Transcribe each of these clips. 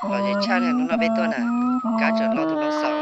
Cas los tshaj na, hnub no peb tuaj na, kab tseem los tus no xaus.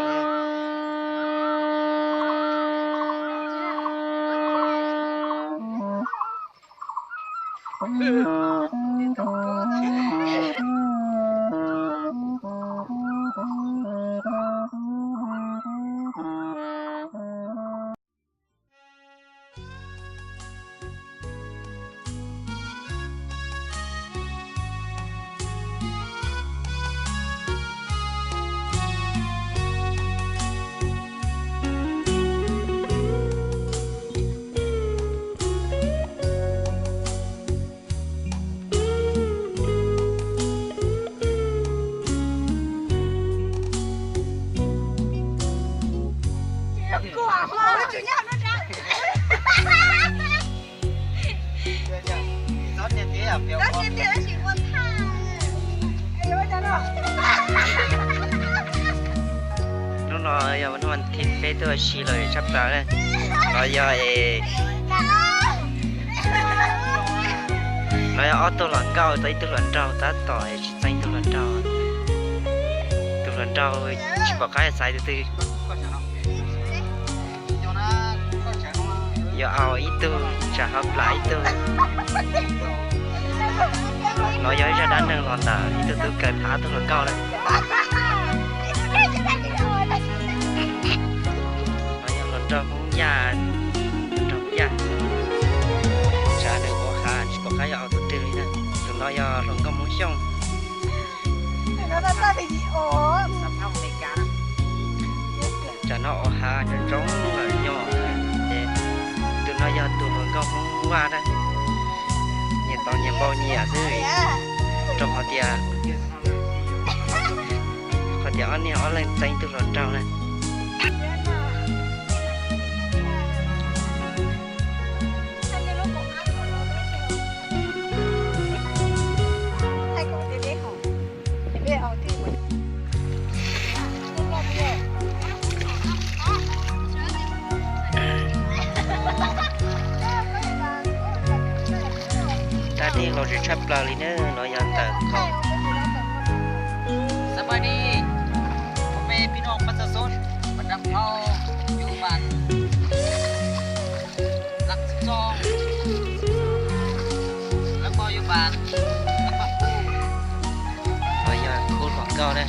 Hnub no yog hnub vas thiv peb tuaj ua si los tshaj plaws na. Los yog es, los yog ob tug hluas nkauj tau ib tug hluas nraug tab tom tsis txeeb ib tug hluas nraug. Tus hluas nraug tsis pom qab xaiv tus twg. Yuav aus ib tug tsam ho plam ib tug. No yog ib zaj dab neeg los ntawm ib tug tub kawm tham ob tug hluas nkauj lawm. No yog hluas nraug Hmoob Yaj, hluas nraug Hmoob Yaj. Tsam nws ua hav tsis pom qab yuav aus tus twg li na. Tus no yog hluas nkauj Hmoob Xyooj. Tsam no ua hav ntsoov ntsoov lawm nyob. Ces tus no yog tus hluas nkauj Hmoob Vaj na. Nyias tau nyias npau nyias xwb, rau qhov tias, qhov tias ob niag ob leeg txeeb tus hluas nraug na. Dab neeg los tsis tshaj plaws li na, no yog ntawm ko. สบายดี พ่อแม่พี่น้องประชาชน บรรดาเผ่าอยู่บ้าน หลักสิบสอง แล้วก็อยู่บ้าน แล้วก็ Los yog khub hluas nkauj na,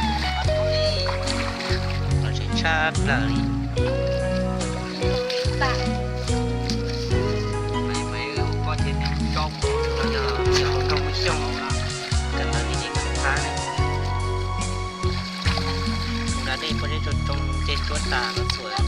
los tsis tshaj plaws li. Los yog hluas nkauj Hmoob Xyooj, kawm ntawv nej yeej kawm qab na. Tus dab neeg poj niam tsoo tsoo ncej ntsuab tas los txhuam.